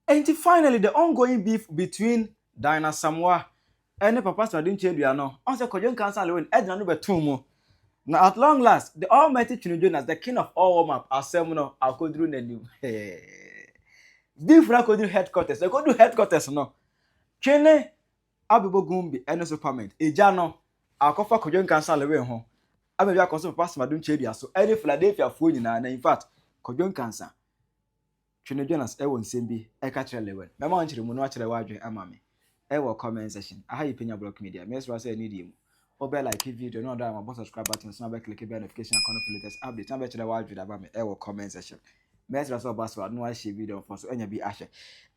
Enti finally the ongoing beef between Diana Asamoah ɛne Papa Sradin Kyedua no, ɔn sɛ Kwadwo Nkansah Lewin ɛde n'ano bɛtoo mu. Na at long last, the almighty Twene Jonas, the king of all warm up, asɛm no akɔduru n'anim. Beef no akɔduru headquarters. Ɛkɔduru headquarters no, Twene abɛbɔ Gumbi ɛne Superman. Egya no akɔfa Kwadwo Nkansah Lewin ho ama bi akɔ so Papa Sradin Kyedua so ɛne Philadelphia foɔ nyinaa. Na in fact, Kwadwo Nkansah Twene Jonas ɛwɔ nsɛm bi ɛka kyerɛ Lewin. Mɛma wo nkyerɛmu no akyerɛ w'adwene ama me ɛwɔ comment section. Aha yi Penya Block Media. Mesrɛ sɛ ɛne deɛ mu. Wobɛ like video na ɔdɔ a mabɔ subscribe button so na bɛ click bell notification icon for latest update na bɛkyerɛ w'adwene ama me ɛwɔ comment section. Mesrɛ sɛ ɔba so a na wahyɛ video mfɔ so ɛnya bi ahyɛ.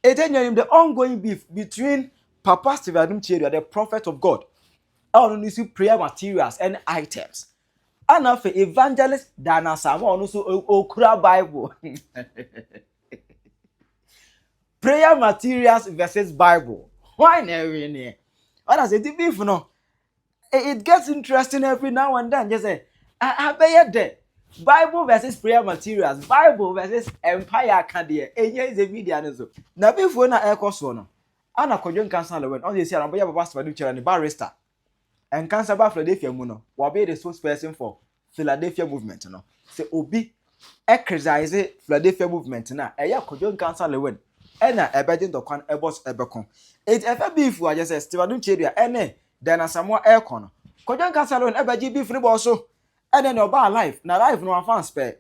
Ɛtɛ nyanim the ongoing beef between Papa Stephen Adom Kyedua, the prophet of God, a ɔno ne so prayer materials and items. Ana afei evangelist Diana Asamoah, ɔno nso okura Bible. Prayer materials versus Bible. Why na ɛwe neɛ? Ɔna sɛ ti beef no, it gets interesting every now and then. Just say, abɛyɛ dɛ. Bible versus prayer materials, Bible versus empire aka deɛ, enye sɛ media no so. Na beef wo na ɛkɔ soɔ no, ana Kwadwo Nkansah Lewin, ɔno yɛ si ana ɔbɛyɛ Papa Stephen Kyerɛ ne barrister. Nkansa ba Philadelphia mu no, wabɛyɛ the spokesperson for Philadelphia movement no. Sɛ obi ɛ criticize Philadelphia movement na ɛyɛ Kwadwo Nkansah Lewin ɛna ɛbɛgye ntɔkwa no ɛbɔ so ɛbɛko. Eti ɛfɛ beef a gyesɛ Stephen Adom Kyedua ɛne Diana Asamoah ɛrekɔ no, Kwadwo Nkansah Lewin ɛbɛgye beef no bɔ so ɛne ne ɔbaa live na live no wafa spɛ.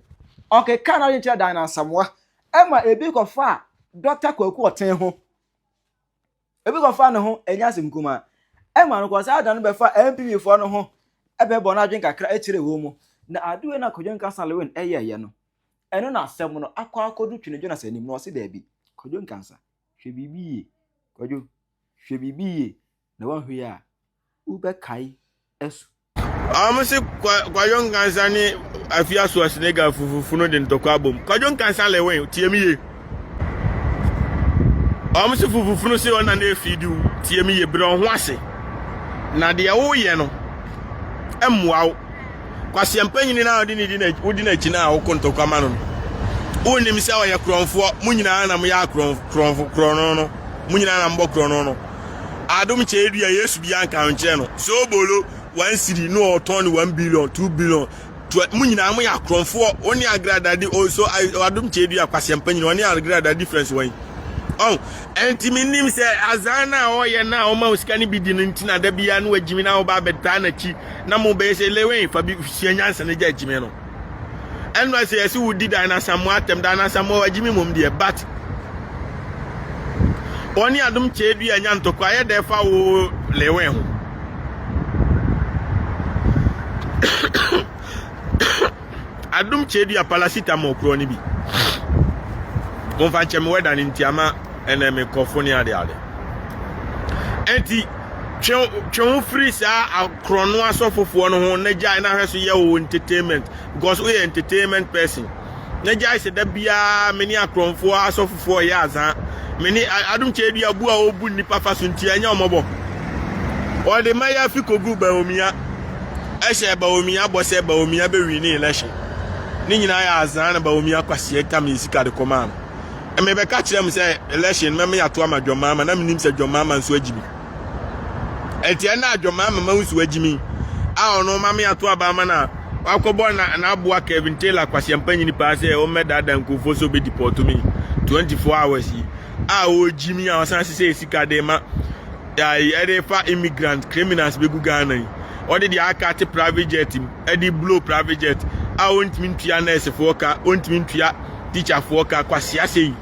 Ɔkeka na ɔde kyerɛ Diana Asamoah ɛma ebi kɔfa Dr. Kwaku Ɔten ho. Ebi kɔfa ne ho ɛnyɛ asɛm kuma. Ɛma no kɔ saa da no bɛfa NPP foɔ no ho ɛbɛbɔ n'adwene kakra akyerɛ wɔn mu. Na adeɛ na Kwadwo Nkansah Lewin ɛyɛɛyɛ no, ɛno na asɛm no akɔ akɔdu Twene Jonas anim na ɔsi daabi. Kwadwo Nkansah, hwɛ biribi yie. Kwadwo, hwɛ biribi yie na wanhwɛ yi a wobɛkae ɛso. Ɔmo se Kwadwo Nkansa ne Afia Schwarzenegger fufufu no de ntɔkwa abom. Kwadwo Nkansa Lewin, tie mi yie. Ɔmo se fufufu no se ɔna na efi di wo. Tie mi yie, brɛ ɔho ase. Na deɛ woyɛ no ɛmmoa wo. Kwasia mpanyini na ɔde ne di n'akyi wodi n'akyi na wokɔ ntɔkwa ma no no. Wonim sɛ ɔyɛ korɔmfoɔ. Mo nyinaa na moyɛ akorɔmfo korɔno no. Mo nyinaa na mobɔ korɔno no. Adom kyɛ edua Yesu bi anka nkyerɛ no. Sobolo 1 cedi no ɔtɔn ne 1 billion, 2 billion. Mo nyinaa mo yɛ akorɔmfoɔ. Wo ne Agrada di so Adom kyɛ edua kwasia mpanyini ɔne Agrada difference wɔn. Ɔn ɛnti mi nim sɛ azan na ɔyɛ na ɔma wo sika no bi di no nti na da bia no wagyimi na ɔba abɛtaa n'akyi na mo bɛyɛ sɛ Lewin fa bi sua nyansa no gya agyimi no. Ɛno sɛ yɛsɛ wodi Diana Asamoah atɛm, Diana Asamoah wagyimi mom deɛ, but ɔne Adom kyɛ dua nya ntɔkwa ayɛ dɛ fa wo Lewin ho. Adom kyɛ dua paracetamol korɔ no bi momfa nkyɛ me wɛda no nti ama ɛnɛ mekɔfo ne ade ade. Ɛnti twe ho firi saa akorɔno asɔfofoɔ no ho na gyae na hwɛ so yɛ wo entertainment, because woyɛ entertainment person, na gyae sɛ da biara me ne akorɔmfoɔ asɔfofoɔ yɛ azaa. Me ne Adom kyɛ dua bu a ɔbu nnipa fa so nti ɛnyɛ ɔmɔbɔ. Ɔde maya fi kogu Bawumia ɛhyɛ Bawumia bɔ sɛ Bawumia bɛwi ne election ne nyinaa yɛ azaa na Bawumia kwaseɛ tam yɛ sika de kɔmaa no. Mebɛka kyerɛ m sɛ election mɛmɛ yɛato ama Dwɔmaama na menim sɛ Dwɔmaama nso agyi mi. Ɛnti ɛna Adwɔmaama ma nso agyi mi a ɔno ma me ato aba ama na wakɔbɔ na n'aboa Kevin Taylor kwaseɛ mpanyini paa sɛ ɔmmɛdaadaa nkurɔfoɔ sɛ ɔbɛ deport me 24 hours yi a ɔregyi mi a ɔsan hyehyɛ sika de ma ɛde fa immigrant criminals bɛgu Ghana yi. Ɔde deɛ aka te private jet mu, ɛde blow private jet a ɔntumi ntua nursefoɔ ka, ɔntumi ntua teacherfoɔ ka. Kwasia sɛ yi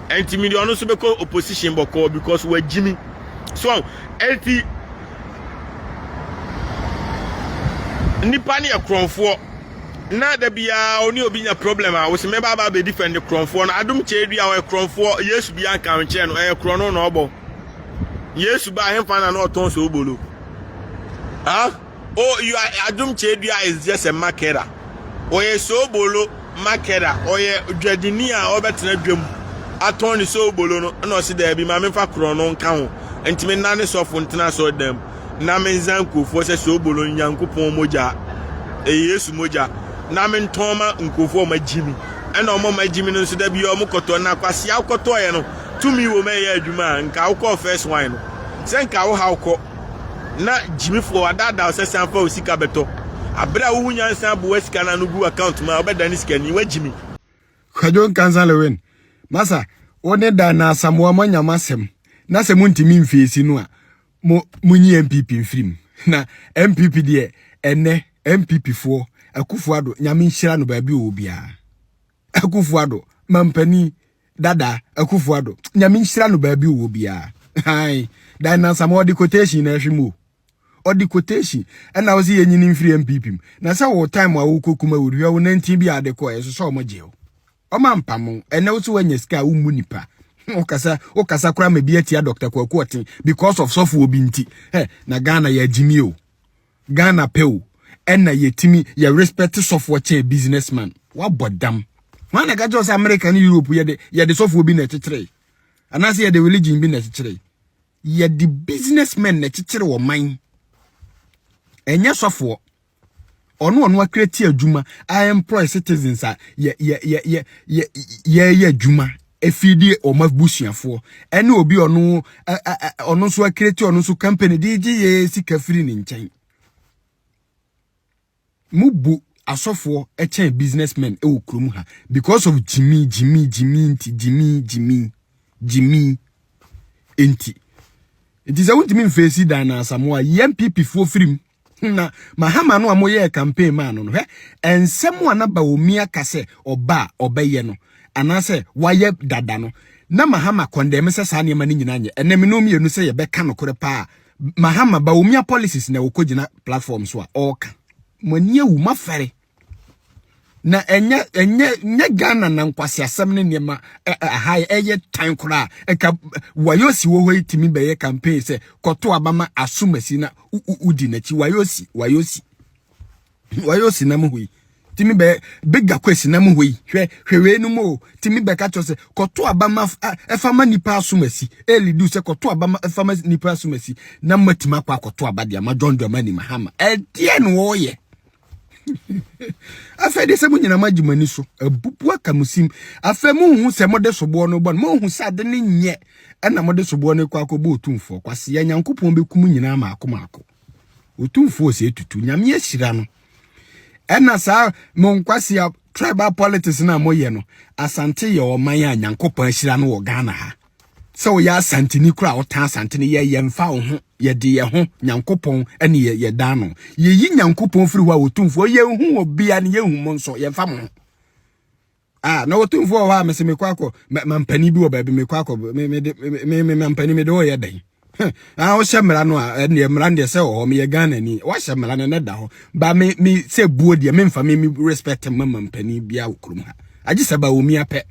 ɛnti mi deɛ ɔno nso bɛkɔ opposition bɔkɔɔ because wagyi mi so. Ɛnti nipa ne yɛ korɔmfoɔ na da biara ɔne obi nya problem a wosi mɛba aba abɛdi fɛn de korɔmfoɔ no. Adom kyɛ dua ɔyɛ korɔmfoɔ. Yesu bi anka nkyɛn no ɛyɛ korɔno na ɔbɔ Yesu ba ahemfa na ɔtɔn sobolo. Huh? Oh, you are Adom Kyedua is just a marketer. Ɔyɛ sobolo marketer. Ɔyɛ dwadini a ɔbɛtena dwam atɔn ne sobolo no ɛna ɔsi daabi maame nfa korɔno nka ho nti me nane sɔfo ntena asɔre dɛm na me nza nkurɔfoɔ sɛ sobolo no Nyankopɔn mogya, ɛyɛ Yesu mogya, na me ntɔn ma nkurɔfoɔ ɔmo agyi mi ɛna ɔmo agyi mi no nso da bi ɔmo kɔtɔ na kwasia kɔtɔɔyɛ no. Tumi wɔ mu ɛyɛ adwuma a nka wokɔɔ first wine no sɛ nka wo haw kɔ na gyimifoɔ wadaadaa wo sɛ san fa wo sika bɛtɔ abere a wohu nyansa aboa sika no ano gu account mu a wobɛdane sikani wagyimi. Kwadwo Nkansah Lewin, masa wo ne Dan Asamoah moanya mo asɛm na sɛ montumi mfeesi no a mo monyi NPP mfiri mu na NPP deɛ ɛnɛ NPP foɔ Akufo Addo nyame nhyira no baabi ɔwɔ biara Akufo Addo mampanin dada Akufo Addo nyame nhyira no baabi ɔwɔ biara han Dan Asamoah ɔde quotation na ɛhwe mu o ɔde quotation ɛna wo sɛ yɛnyini mfiri NPP mu na sɛ wo time a wokɔ kuma wɔ hwɛ wo nantin bi a ade kɔ ɛso sɛ ɔmo gye wo ɔma mpamo ɛnɛ wo sɛ woanya sika a wommu nipa wokasa wokasa koraa ma bi atia Dr. Kwaku Ɔten because of sɔfo obi nti hɛ na Ghana yɛ agyimi o Ghana pɛ o ɛna yɛtumi yɛ respect sɔfoɔ kyɛn businessman wabɔ dam wɔn na ka kyerɛ sɛ America ne Europe yɛde yɛde sɔfoɔ bi na ɛkyekyere anaasɛ yɛde religion bi na ɛkyekyere yɛde businessmen na ɛkyekyere wɔ man ɛnyɛ sɔfoɔ ɔno ɔno acreate adwuma a employ citizens a yɛ yɛ yɛ yɛ yɛ yɛyɛ adwuma efidi wɔn abusuafoɔ ɛne obi ɔno ɔno nso acreate ɔno nso company de gye yɛ sika firi ne nkyɛn mu bu asɔfoɔ ɛkyɛn businessmen ɛwɔ kurom ha because of gyimi gyimi gyimi nti gyimi gyimi gyimi nti nti sɛ wontumi mfeesi dan na asamoa yɛ npp foɔ firim na mahama no a moyɛɛ campaign maa no no hwɛ nsɛm a na Bawumia ka sɛ ɔba a ɔbɛyɛ no anaasɛ wayɛ dada no na mahama condemn sɛ saa nneɛma no nyinaa nyɛ ɛnɛ me no mmienu sɛ yɛbɛka nokorɛ paa mahama Bawumia policies na wɔkɔ gyina platform so a ɔreka mo ani awu mafɛre na ɛnyɛ ɛnyɛ nyɛ Ghana na nkwasi asɛm ne nneɛma aha ɛyɛ tan koraa ɛka wayosi wɔ hɔ yi tumi bɛyɛ campaign sɛ kɔto abama asomasi na wodi n'akyi wayosi wayosi wayosi nam hɔ yi tumi bɛ big akwesi nam hɔ yi hwɛ hwɛ wei no mu o tumi bɛka kyerɛ sɛ kɔto abama ɛfa ma nipa asomasi ɛlidu sɛ kɔto abama ɛfa ma nipa asomasi na matumi akɔ akɔto aba deɛ ama John Dramani Mahama ɛdeɛ no wɔɔyɛ afei de sɛ mo nyinaa mo agye mo ani so abubu aka mo sim afei mo hu sɛ mode soboɔ no bɔ no mo hu sɛ ade ne nyɛ ɛna mode soboɔ no kɔ akɔbɔ otumfoɔ kwasi ya nyankopɔn bɛkum nyinaa maako maako otumfoɔ sɛ etutu nyame ahyira no ɛna saa mo nkwasi a tribal politics na moyɛ no asante yɛ ɔman a nyankopɔn ahyira no wɔ Ghana ha sɛ woyɛ asanteni kora a wotan asantene yɛ yɛmfa wo ho yɛde yɛ ho nyankopɔn ne yɛ yɛdan no yɛyi nyankopɔn firi hɔ a otumfoɔ yɛnhu obia ne yɛnhu mo nso yɛmfa mo ho ah na otumfoɔ wɔ hɔ a mese mekɔ akɔ mampani bi wɔ baabi mekɔ akɔ me me me me mampani mede wɔyɛ dɛn ah wohyɛ mmara no a ɛneɛ mmara no deɛ sɛ wɔ hɔ meyɛ Ghana ni wahyɛ mmara no ne da hɔ ba me me sɛ buo deɛ memfa me me respect ma mampani bia wɔ kurom ha agye sɛ Bawumia pɛ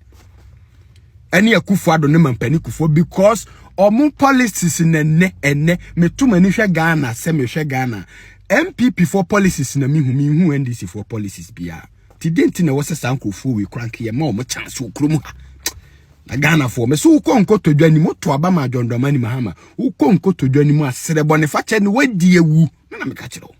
ɛne Akufo Addo ne mampani Kufuor because ɔmo policies na ɛnɛ ɛnɛ meto m'ani hwɛ Ghana sɛ mehwɛ Ghana NPP foɔ policies na mehu mehu NDC foɔ policies biara ti de nti na ɛwɔ sɛ saa nkurɔfoɔ wei kora nka yɛma ɔmo chance wɔ kurom ha na Ghana foɔ mɛ so wokɔ nkotodwa anim woto aba ma John Dramani Mahama wokɔ nkotodwa anim asrɛ bɔne fakyɛ ne wadi awu na na meka kyerɛ wo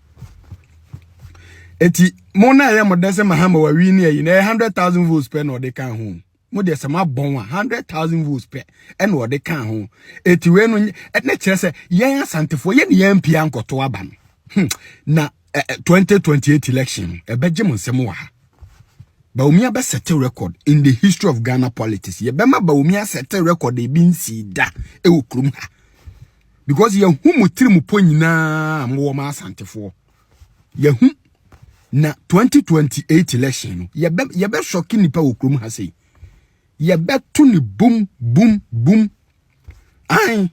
eti mo na ɛyɛ mo dɛ sɛ Mahama wawi ne ayi na ɛyɛ 100,000 votes pɛ na ɔde ka ho mo deɛ sɛ moabɔn a 100,000 votes pɛ ɛna ɔde ka ho eti wei no ɛne kyerɛ sɛ yɛn asantefoɔ yɛne yɛn mpia nkɔto aba no na 2028 election ɛbɛgye mo nsɛm wɔ ha Bawumia bɛset record in the history of Ghana politics yɛbɛma Bawumia set record ebi nsi da ɛwɔ kurom ha because yɛhu mo tiri mo po nyinaa mo wɔ ma asantefoɔ yɛhu na 2028 election no yɛbɛ yɛbɛsɔke nipa wɔ kurom ha sei yɛbɛto ne bum bum bum an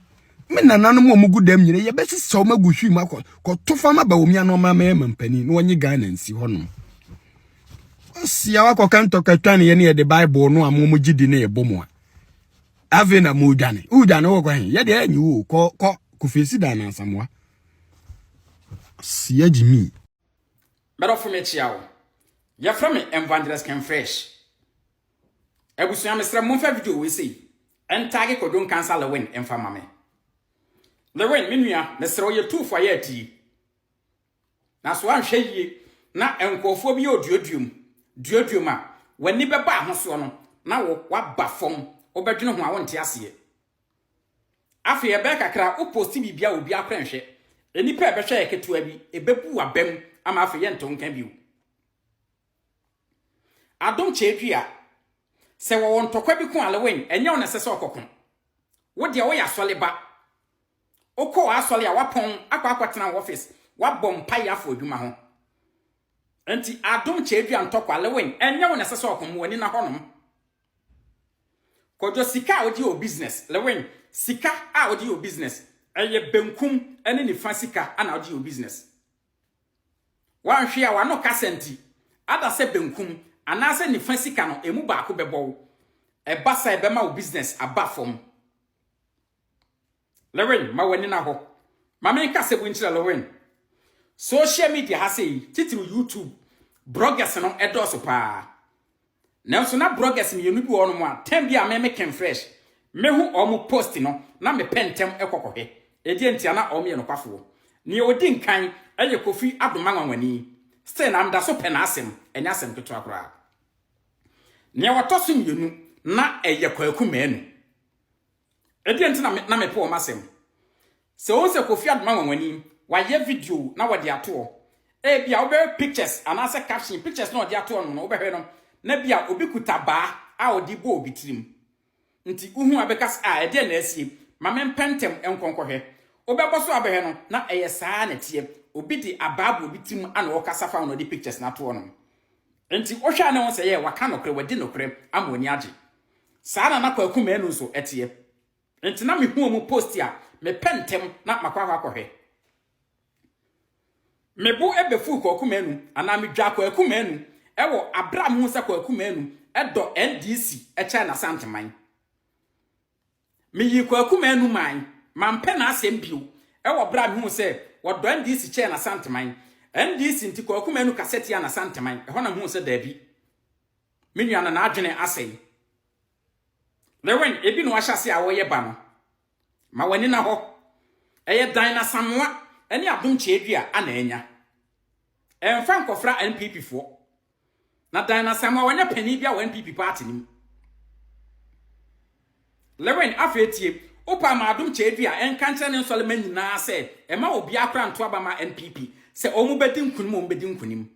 me nananom a wɔgu dɛm nyina yɛbɛsesa wɔn agu hwii mu akɔ kɔto fam aba wɔn ano ɔma mɛyɛ mampanin na wɔnye Ghana nsi hɔnom ɔsia wakɔka ntɔkatwa ne yɛ ne yɛde bible no a mo mo gye di ne yɛbɔ mu a afei na mo dwane wodwane wɔ kɔ he yɛde ɛnyi wo kɔ kɔ kofesi dan na asamoa sia gyimi Mɛdɔfo mekyia wo. Yɛfrɛ me Evangelist Ken Fresh. Abusua mesrɛ momfa video wei sei ntag Kwadwo Nkansah Lewin mfa ma me. Lewin me nua mesrɛ wo yɛ tuufo ayɛ atie. Na so anhwɛ yie na nkurɔfoɔ bi yɛ oduoduom duoduom a w'ani bɛba ahosoɔ no na wo waba fam wobɛdwene ho a wonte aseɛ. Afei ɛbɛyɛ kakra a, wo posti biribi a obiara koraa nhwɛ. Nnipa a ɛbɛhwɛ yɛ ketewa bi, ɛbɛbu w'abam ama afei yɛnte wo nka bio. Adom Kyɛɛdua, sɛ wɔwɔ ntɔkwa bi ko a, Lewin, ɛnyɛ wo na ɛsɛ sɛ ɔkɔko. Wo deɛ woyɛ asɔle ba. Wokɔ w'asɔre a, woapɔn akɔ akɔtena wo office, woabɔ mpaeɛ afa adwuma ho. Enti Adom Kyɛɛdua ntɔkwa, Lewin, ɛnyɛ wo na ɛsɛ sɛ ɔko, ma w'ani nna hɔnom. Kwadwo sika a wode yɛ wo business, Lewin, sika a wode yɛ wo business, ɛyɛ benkum ne nifa sika na wode yɛ wo business. Woanhwe a w'ano kasa nti, ada sɛ benkum anaasɛ nifa sika no emu baako bɛbɔ wo. Ɛba saa ɛbɛma wo business aba fam. Lewin, ma w'ani na hɔ. Ma menka asɛm bi nkyerɛ Lewin. Social media ha sei, titiriw YouTube, bloggers no ɛdɔɔso paa. Nanso na bloggers mmienu bi wɔ hɔnom a, tɛm bi a me me Ken Fresh, mehu wɔn post no, na mepɛ ntɛm kɔ kɔhwɛ. Ɛdeɛ ntia na wɔn yɛ nokwafoɔ. Nea ɔdi nkan yɛ Kofi Adoma Nwanwani. Still na meda so pɛ n'asɛm, ɛnyɛ asɛm ketewa koraa. Nea ɔtɔ so mmienu, na ɛyɛ Kwaku Manu. Ɛdeɛn nti na me na mepɛ wɔn asɛm? Sɛ wohu sɛ Kofi Adoma nwanwani, wayɛ video na wɔde ato hɔ. Ebia wobɛhwɛ pictures anaasɛ caption, pictures na ɔde ato hɔ no, wobɛhwɛ no, na bia obi kuta baa a ɔde bɔ obi tirim. Nti wohu a bɛka sɛ, ah, ɛdeɛn na asie? Ma mempɛ ntɛm nkɔ nkɔhwɛ. Wobɛbɔ so abɛhwɛ no, na ɛyɛ saa na ɛteɛ. Obi de abaa bɔ obi tirim ana ɔkasa fa ho na ɔde pictures no ato hɔ nom. Nti wohwɛ a na wohu sɛ yɛ, waka nokorɛ, wadi nokorɛ ama w'ani agye. Saa na na Kwaku Manu nso teɛ. Nti na mehu wɔn post a, mepɛ ntɛm na makɔ akɔ akɔhwɛ. Me bo bɛfuu Kwaku Manu anaa medwaa Kwaku Manu wɔ aberɛ a mehu sɛ Kwaku Manu dɔ NDC kyɛn n'Asanteman. Meyii Kwaku Manu mae, mampɛ n'asɛm bio wɔ berɛ a mehuu sɛ wɔdɔ NDC kyɛn n'Asanteman. NDC nti Kwaku Manu kasa tia n'Asanteman, ɛhɔ na mehuu sɛ daabi. Me nua no n'adwene asɛe. Lewin, ebi na wahyɛ ase a ɔreyɛ ba no. Ma w'ani na hɔ. Ɛyɛ Dan na Samoa ne Adom Kyerɛdua a na anya. Ɛmfa nkɔfra NPP foɔ. Na Dan na Samoa wanya panin bi a wɔ NPP party no mu. Lewin, afei tie, wopɛ ama Adom Kyerɛdua ɛnka nkyerɛ ne nsɔlema nyinaa sɛ ɛma obiara kora nto aba ma NPP sɛ wɔn bɛdi nkunim wɔn bɛdi nkunim.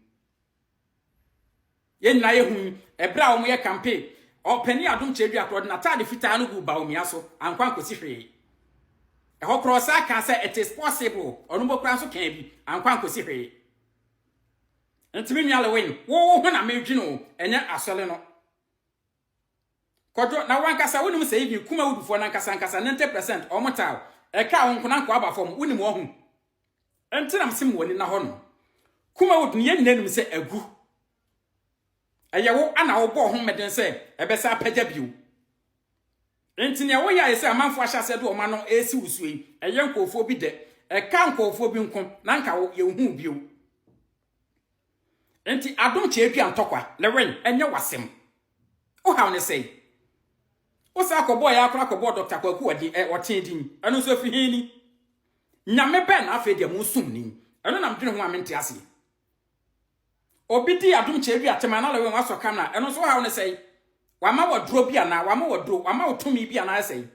Yɛn nyinaa yɛhu yi, ɛberɛ a wɔyɛ campaign, ɔpanin Adom Kyerɛdua korɔ ɔde n'ataade fitaa no guu Bawumia so, ankɔ ankɔsi hwee. Ɛhɔ korɔ ɔsan kaa sɛ it is possible, ɔno mpo koraa nso kaa bi, ankɔ ankɔsi hwee. Nti me nua Lewin, wo wo ho na medwene o, ɛnyɛ asɔre no. Kwadwo, na wankasa wonim sɛ even Kumawudufoɔ no ankasa ankasa 90% wɔn taa wo, ɛkaa wo nko na nka waba fam, wonim wahu. Ɛnti na mese ma w'ani nna hɔ nom. Kumawud no yɛn nyinaa nim sɛ agu. Ɛyɛ wo ana wobɔɔ ho mmɛden sɛ ɛbɛsa apagya bio. Enti nea woyɛ ayɛ sɛ amanfoɔ ahyɛ aseɛ de wɔn ano resi wo soɔ yi, ɛyɛ nkurɔfoɔ bi dɛ. Ɛkaa nkurɔfoɔ bi nko na nka wo yɛnhu wo bio. Enti adom kyeedua ntɔkwa Lewin ɛnyɛ w'asɛm. Wo haw ne sɛn? Wo saa kɔbɔɔ yɛ akora kɔbɔɔ Dr. Kwaku ɔden ɛ ɔtee din. Ɛno nso ɛfiri he ni? Nyame bɛn na afei deɛ mo som ni? Ɛno na medwene ho a mente aseɛ. Obi di adom kyeedua tema na Lewin wasɔ camera ɛno nso wo haw ne sɛn? Wama waduro bi anaa? Wama waduro? Wama wo tumi bi anaa sɛn?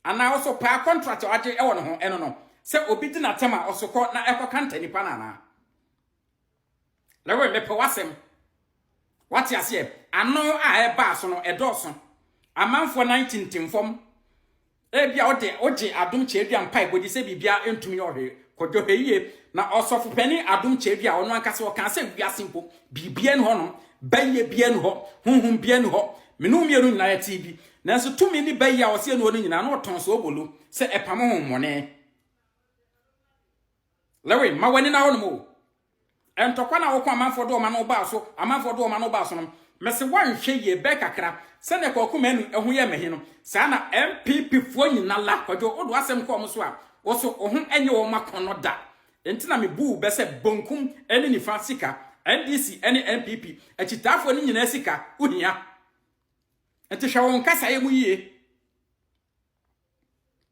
Anaa ɔso paa contract a wagye ɛwɔ ne ho ɛno no sɛ obi di n'atɛm a ɔso kɔ na ɛkɔ kanta nipa no anaa? Lewin, mepɛ w'asɛm. Wate aseɛ? Ano a ɛbaa so no, ɛdɔɔso. Amanfoɔ nan tintim fam. Ebia wode wogye Adom Kyerɛdua mpaebɔ di sɛ biribiara ntumi nyɛ ɔhwee. Kɔdwo hwɛ yie. Na ɔsɔfopanin Adom Kyerɛdua, ɔno ankasa ɔkaa sɛ wiase mpo, biribiara nni hɔnom. Bayie biara nni hɔ. Honhom biara nni hɔ. Me ne wo mmienu nyinaa yɛtee bi. Nanso tumi ne bayie a ɔse ɛnni hɔ no nyinaa, na ɔtɔn soobolo sɛ ɛpam honhommɔne. Lewin, ma w'ani na hɔnom o. Ntɔkwa no a woko amanfoɔ de wɔn ano baa so, amanfoɔ de wɔn ano baa so no, mese woanhwɛ yie bɛɛ kakra, sɛdeɛ Kwaku Manu ho yɛ mahi no, saa na NPP foɔ nyina la, Kwadwo, wode w'asɛm kɔ wɔn so a, wo so wo ho nyɛ wɔn akɔnnɔ da. Enti na mebu wo bɛ sɛ bonkum ne nifa sika, NDC ne NPP akyitaafoɔ no nyinaa sika, wohia. Enti hwɛ wo nkasaeɛ mu yie.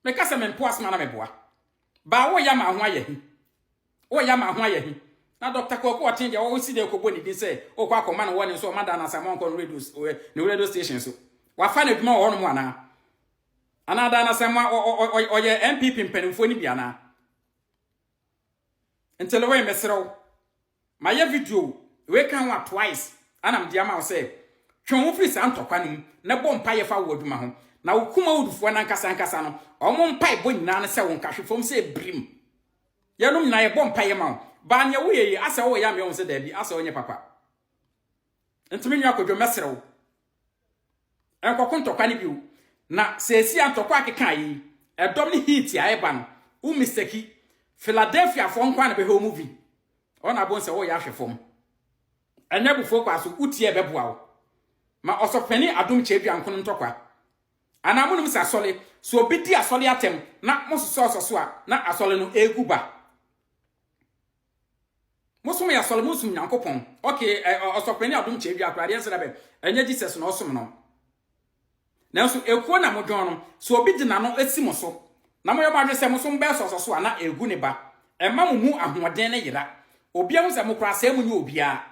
Meka sɛ mempo asoma na meboa. Baa woyɛ ama ho ayɛ hi. Woyɛ ama ho ayɛ hi. Na Dr. Kwaku Ɔten deɛ ɔsi dɛ kɔbɔ ne din sɛ ɔkɔ akɔma no wɔne nso ɔma Dan Asamoah nkɔ no radio ne radio station so. Wafa no adwuma wɔ hɔnom anaa? Anaa Dan Asamoah ɔyɛ NPP mpanimfoɔ no bi anaa? Nti Lewin mesrɛ wo, mayɛ video wei ka ho a twice ana mede ama wo sɛ twe wo ho firi saa ntɔkwa no mu na bɔ mpaeɛ fa wo adwuma ho. Na wo Kumawoodfoɔ no ankasa ankasa no, wɔn mpaebɔ nyinaa ne sɛ wo nka hwe fam sɛ birim. Yɛnom nyinaa yɛbɔ mpaeɛ ma wo. Baa nea woyɛ yi, asɛ woyɛ a mehu sɛ daabi, asɛ wonyɛ papa. Nti me nua Kwadwo mɛsrɛ wo, Nkɔko ntɔkwa no bio. Na seesei a ntɔkwa akeka ayɛ yi, ɛdɔm ne heat a ɛba no, wo mistake Philadelphia foɔ nko ara na bɛhwɛ wo movie. Ɔna abom sɛ woyɛ ahwɛ fam. Ɛnyɛ abufuo kwa so, wotie a ɛbɛboa wo. Ma ɔsɔfopanin Adom Kyerɛdua nko no ntɔkwa. Anaa monim sɛ asɔre, sɛ obi di asɔre atɛm na mososɔsɔ so a, na asɔre no ɛregu ba. Mo som yɛ asɔre, mo som Nyankopɔn. Okay, ɔsɔpɛni adom kyɛ dua koraa deɛ nsɛ bɛ. Ɛnyɛ Jesus na ɔsom no. Nanso ekuo na mo dwon no, sɛ obi de n'ano esi mo so, na moyɛ mo adwene sɛ mo som bɛyɛ sɔsɔ so a na egu ne ba. Ɛma mo mu ahoɔden ne yera. Obi ahu sɛ mo koraa sɛɛ mo nyɛ obiara.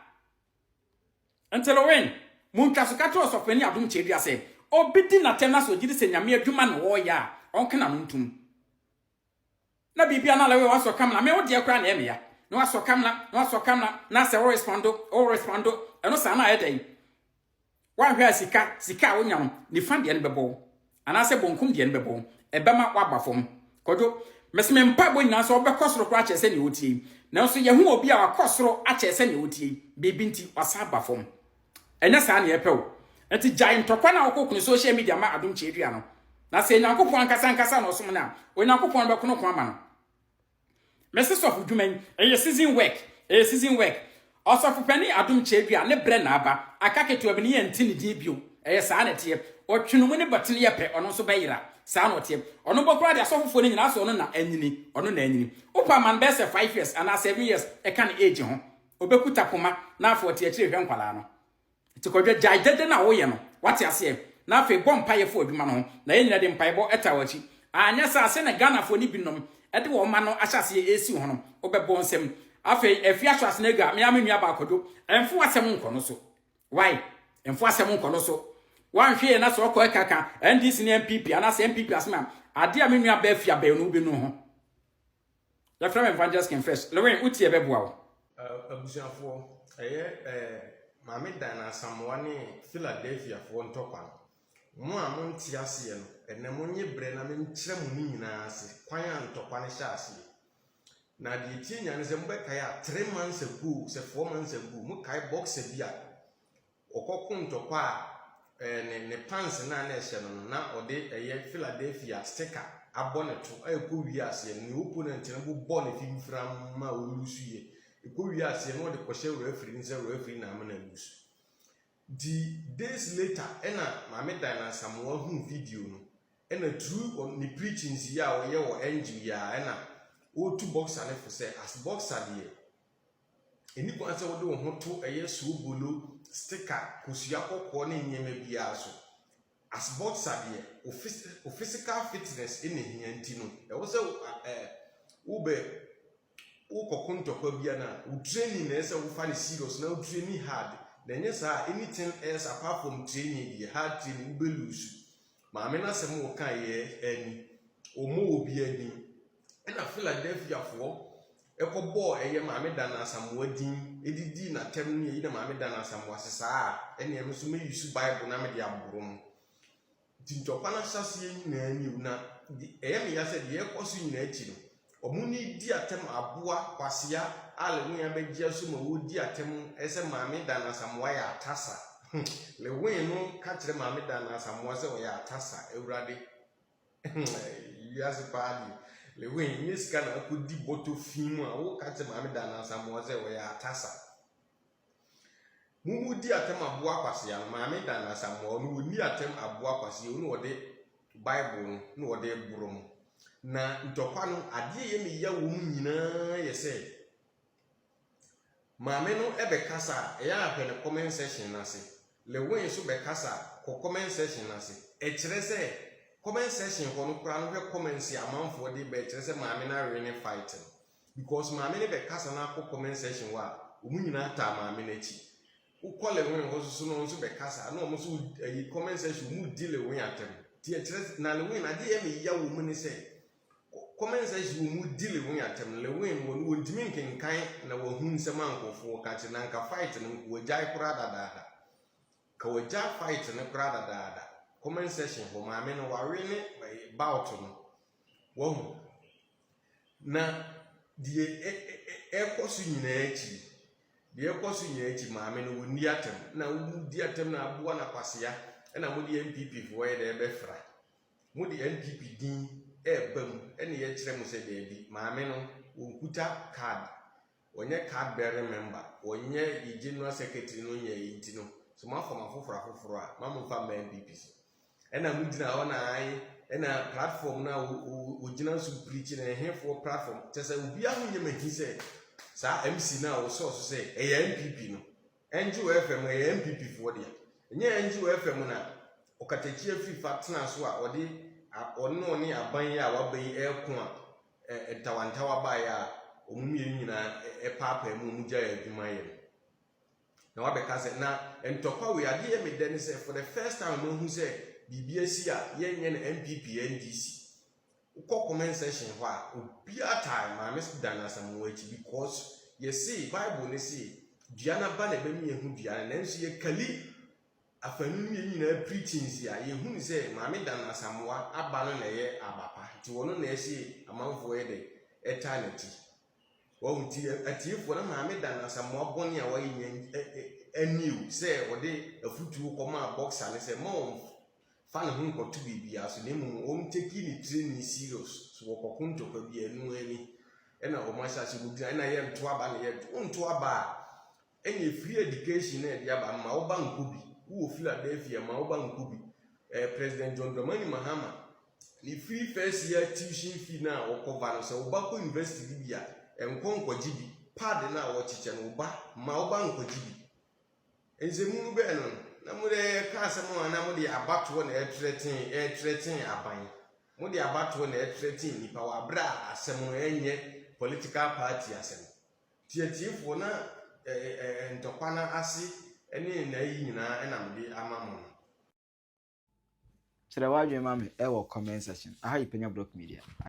Nti Lorraine, montwa so ka kyerɛ ɔsɔpɛni adom kyɛ dua sɛ, obi di n'atɛm na sɛ ogye di sɛ Nyame adwuma na ɔreyɛ a, ɔnka n'ano ntom. Na biribi a na lɛwɛ wasɔ kamena me wo deɛ koraa na ɛyɛ me ya na wasɔ kamena na wasɔ kamena na sɛ wo respondo wo respondo ɛno saa na ayɛ dɛn woanhwɛ a sika sika a wonya no nifa deɛ no bɛbɔ wo anaasɛ bonkum deɛ no bɛbɔ wo ɛbɛma woaba fam kɔdwo mese me mpaebɔ nyinaa sɛ wobɛkɔ soro koraa kyerɛ sɛ nea wotie yi nanso yɛho obi a wakɔ soro akyerɛ sɛ nea wotie yi biribi nti wasan aba fam Ɛnyɛ saa na yɛpɛ o. Enti gyae ntɔkwa no a wokɔ kunu social media ma adom kyeadua no. Na sɛ Nyankopɔn ankasa ankasa na ɔsom no a, Onyankopɔn bɛko no ko ama no. Mese sɔfo dwuma yi, ɛyɛ season work, ɛyɛ season work. Ɔsɔfo panin adom kyeadua ne brɛ na aba, aka ketewa bi ne yɛnte ne din bio. Ɛyɛ saa na ɛteɛ. Ɔtwe no mu ne bɔtene yɛ pɛ, ɔno nso bɛyera. Saa na ɔteɛ. Ɔno mpo koraa de asɔfofoɔ no nyinaa sɛ ɔno na anyini, ɔno na anyini. Wopɛ ama no bɛyɛ sɛ 5 years anaa 7 years ɛka ne age ho. Ɔbɛkuta poma na afei ɔte akyire rehwɛ nkwadaa no. Nti Kwadwo gyae dede no a woyɛ no, wate aseɛ? Na afei bɔ mpaeɛ fa w'adwuma no ho na yɛn nyinaa de mpaebɔ taa w'akyi. Anyɛ saa a sɛdeɛ Ghanafoɔ no binom de wɔn mma no ahyɛ aseɛ resi wo ho no, wobɛbɔ nsam. Afei Afia Schwarzenegger, me ara me nua baa Kwadwo, mfa w'asɛm nkɔ no so. Why? Mfa w'asɛm nkɔ no so. Woanhwɛ yie na sɛ ɔkɔ ɛkaka NDC ne NPP anaasɛ NPP asɛm a, adeɛ a me nua baa Afia bɛn no wobɛnu ho. Yɛfrɛ me Evangelist King Fresh. Lewin, wo tie bɛboa wo. Abusuafoɔ, ɛyɛ eh, Maame Dinah Asamoah ne Philadelphiafoɔ ntɔkwa no, mo a monte aseɛ no, ɛnnɛ monnye berɛ na menkyerɛ mo ne nyinaa ase, kwan a ntɔkwa no hyɛɛ aseɛ. Na deɛ ɛtie nyinaa ne sɛ mobɛkae a three months ago, sɛ four months ago, mokae boxer bi a Ɔkɔko ntɔkwa a ɛɛ ne ne pants no a na ɛhyɛ no no, na ɔde ɛyɛ Philadelphia sticker abɔ ne to a ɛkɔ wie aseɛ no, ne opponent no bobɔ ne fimfiram ma ɔlusu yɛ. Ɛkɔ wie aseɛ no, ɔde kɔhyɛ referee no sɛ referee na ama no alusu. Nti days later ɛna Maame Dinah Asamoah huu video no, ɛna through ne preachings yi a ɔyɛ wɔ Angel yi a ɛna ɔretu boxer no fo sɛ as boxer deɛ Ɛnni kwan sɛ wode wo ho to ɛyɛ soobolo, sticker, kosua kɔkɔɔ ne nneɛma biara so. As boxer deɛ, wo phys wo physical fitness na ɛhia nti no, ɛwɔ sɛ ɛ wobɛ wokɔko ntɔkwa bi a na wo training na ɛsɛ sɛ wofa no serious na wo training hard. Na ɛnyɛ saa a, anything else apart from training deɛ, hard training wobɛ lose. Maame no asɛm a ɔkaeɛ ani, ɔmmɔ obiara din. Ɛna Philadelphiafoɔ ɛkɔbɔɔ ɛyɛ Maame Dana Asamoah din de dii n'atɛm ne ayi na Maame Dana Asamoah se saa a, ɛneɛ me nso mɛ use Bible na mede aboro mo. Nti ntɔkwa no ahyɛaseɛ nyinaa ni o, na ɛyɛ me ya sɛ deɛ ɛkɔ so nyinaa akyi no, wɔn ne di atɛm aboa kwasea a Lewin abɛgye aso ma wɔredi atɛm sɛ Maame Dana Asamoah yɛ atasa. Lewin no ka kyerɛ Maame Dana Asamoah sɛ ɔyɛ atasa, Awurade. Wiase paa deɛ, Lewin nyɛ sika na akɔdi bɔtɔ fi mu a woka kyerɛ Maame Dana Asamoah sɛ ɔyɛ atasa. Mo di atɛm aboa kwasea no, Maame Dana Asamoah ɔno ɔnni atɛm aboa kwasea, ɔno ɔde Bible no na ɔde boro mo. Na ntɔkwa no, adeɛ ɛyɛ me ya wɔ mu nyinaa yɛ sɛ, Maame no bɛkasa a, ɛyɛ a hwɛ ne comment section no ase. Lewin nso bɛkasa a, kɔ comment section no ase. Ɛkyerɛ sɛ, comment section hɔ no koraa no hwɛ comments a amanfoɔ de ba ɛkyerɛ sɛ maame no awe ne fight no. Because maame no bɛkasa na akɔ comment section hɔ a, wɔn nyinaa taa maame no akyi. Wokɔ Lewin hɔ nso so na ɔno nso bɛkasa a, na wɔn nso ayi comment section wɔn redi Lewin atɛm. Nti ɛkyerɛ sɛ na Lewin adeɛ yɛ me ya wɔ mu ne sɛ comment section wɔ mu di Lewin atɛm no Lewin wɔ no wɔntumi nkenkan na wahu nsɛm a nkurɔfoɔ ka kyerɛ na nka fight no nka wagyae koraa dadaada. Ka wagya fight no koraa dadaada. Comment section hɔ maame no wawe ne bout no. Wahu. Na deɛ ɛkɔ so nyinaa akyi, deɛ ɛkɔ so nyinaa akyi maame no wɔnni atɛm na wodi atɛm na aboa na kwasea ɛna mode NPP foɔ yɛ dɛ ɛbɛfra. Mode NPP din ɛreba mu ɛna yɛkyerɛ mo sɛ daabi maame no wɔnkuta card wɔnyɛ card bearing member wɔnyɛ yɛ general secretary no nyɛ yi nti no so moafa mo afoforɔ afoforɔ a ma momfa mma NPP so ɛna mogyina hɔ na ae ɛna platform no a wɔgyina so preach no ɛhefoɔ platform kyɛ sɛ obiara ho nyɛ mahi sɛ saa MC no a wɔsɔɔ so sɛ ɛyɛ NPP no Angel FM ɛyɛ NPP foɔ dea ɛnyɛ Angel FM na ɔkatakyi afiri fa tena so a ɔde ɔno ɔne aban yi a waba yi ɛreko a ntawantawa baeɛ a wɔn mmienu nyinaa ɛpaapaa mu wɔn gyae adwuma yɛ no na wabɛka sɛ na ntɔkwa wei adeɛ yɛ me dɛ ne sɛ for the first time mahu sɛ biribi asi a yɛnyɛ no NPP NDC wokɔ comment section hɔ a obiara taa maame dan Asamoah akyi because yɛse Bible ne se dua n'aba na ɛbɛmi yɛn ho dua no nanso yɛkali afanu mmienu nyinaa preachings a yɛhu ne sɛ maame dan Asamoah aba no na ɛyɛ aba pa nti wɔno na ɛhyɛ amanfoɔ yɛ dɛ ɛtaa n'akyi wɔn ti atiefoɔ na maame dan Asamoah bɔne a wɔyɛ nyɛ ani o sɛ wɔde afutuo kɔmaa boxer ne sɛ ma wɔn fa ne ho nkɔto biribiara so na mmom wɔn take ne training serious so wɔkɔko ntɔkwa bi ɛnu ani ɛna wɔn ahyɛ ase wɔn gyina ɛna yɛ nto aba na yɛ nto aba a ɛna free education na yɛde aba ma ɔba nkɔ bi wowɔ Philadelphia ma ɔba nkɔ bi President John Dramani Mahama ne free first year tuition fee na wɔkɔva no sɛ ɔba kɔ university bi a nkɔ nkɔgye bi pad na wɔkyekyɛ no ɔba ma ɔba nkɔgye bi nsɛmu no bɛɛ no na mo de ka asɛm a na mo de abatoɔ na ɛtrɛten ɛtrɛten aban mo de abatoɔ na ɛtrɛten nipa wɔ abere a asɛm no ɛnyɛ political party asɛm tietiefoɔ na ɛɛ ɛɛ ntɔkwa no ase ɛne n'ayi nyinaa ɛna mo de ama mo no. Kyerɛ w'adwene ma me ɛwɔ comment section. Aha yi Panya Block Media.